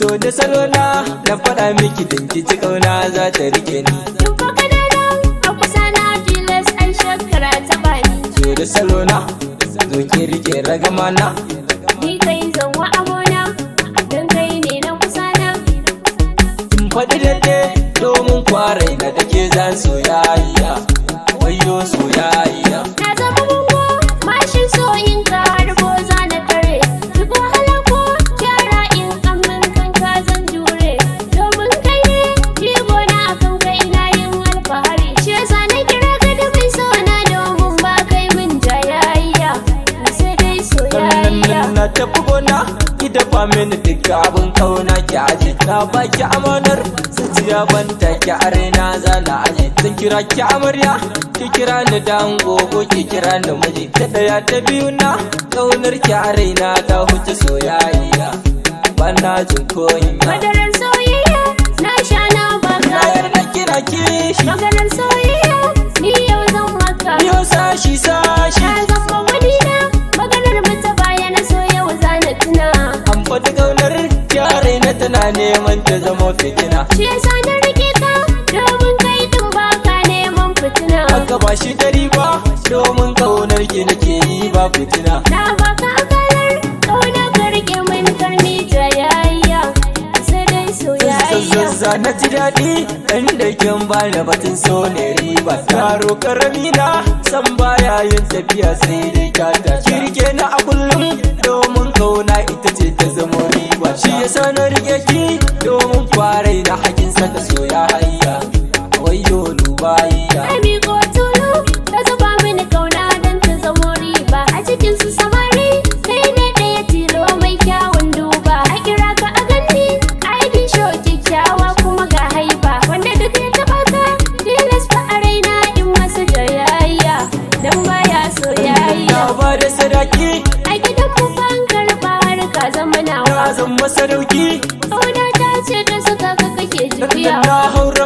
So da salona na faɗa miki dinki ci kauna za ta rike ni. In fa kana nan a kusa na, tilas ai shakara ta bani. So da salona, zo ki rike ragamana. Ni kai zan wa amona, don kai ne na kusa na. In faɗi daidai domin kwarai na da ke zan soyayya. Wayo soyayya. Na zama bango, mashin soyin ka harbo za na tare. Duk wahala ko kyara in amin kanka zan jure. Domin kai ne jigo na, akan kai ina yin alfahari. Shi yasa na kira ka da mai sona, domin ba kai min jayayya. Sai dai soyayya. Na tafi gona, ki dafa mini duk abin kauna ki aje. Na baki amanar zuciya, ban take a raina za na aje. Zan kira ki amarya, ki kira ni dan gogo, ki kira ni miji. Ta daya ta biyu na kaunar ki a raina ta huce soyayya. Bana jin konya. Madarar soyayya na sha na Na baka. yarda kina kishi. Maganar soyayya ni yau zan maka. Biyo sashi sashi. Na zama wadina, maganar mu ta baya na so yau za na tuna. An faɗi kaunar ki a raina tana neman ta zama fitina. Shi yasa na rike ka, domin kai din baka neman fitina. Haka ba shi dari ba, domin kaunar ki nake yi ba fitina. Na baka akalar kauna, ka rike min karmi jayayya. Sai dai soyayya. Zazza na ji daɗi inda kin bani batun so ne riba. Yaro karami na san baya yin tafiya sai dai ta ta. Ki rike na a kullum domin kauna ita ce ta zama riba. Shi yasa na rike ki domin kwarai na hakin saka soyayya. Wayo lubayya. Ai miƙo tulu ka zuba mini kauna don ta zamo riba. A cikin su samari kai ne ɗaya tilo mai kyawun duba. A kira ka a ganni aikin sho kyakkyawa kuma ga haiba. Wanda duk ya taɓa ka tilas fa a raina in masa jayayya, dan baya soyayya. Na ba da sadaki. A gidan mu fa an karɓa har ka zama nawa. Na zama sadauki. Kauna ta ce ta saka ka kake juyawa. Na haura.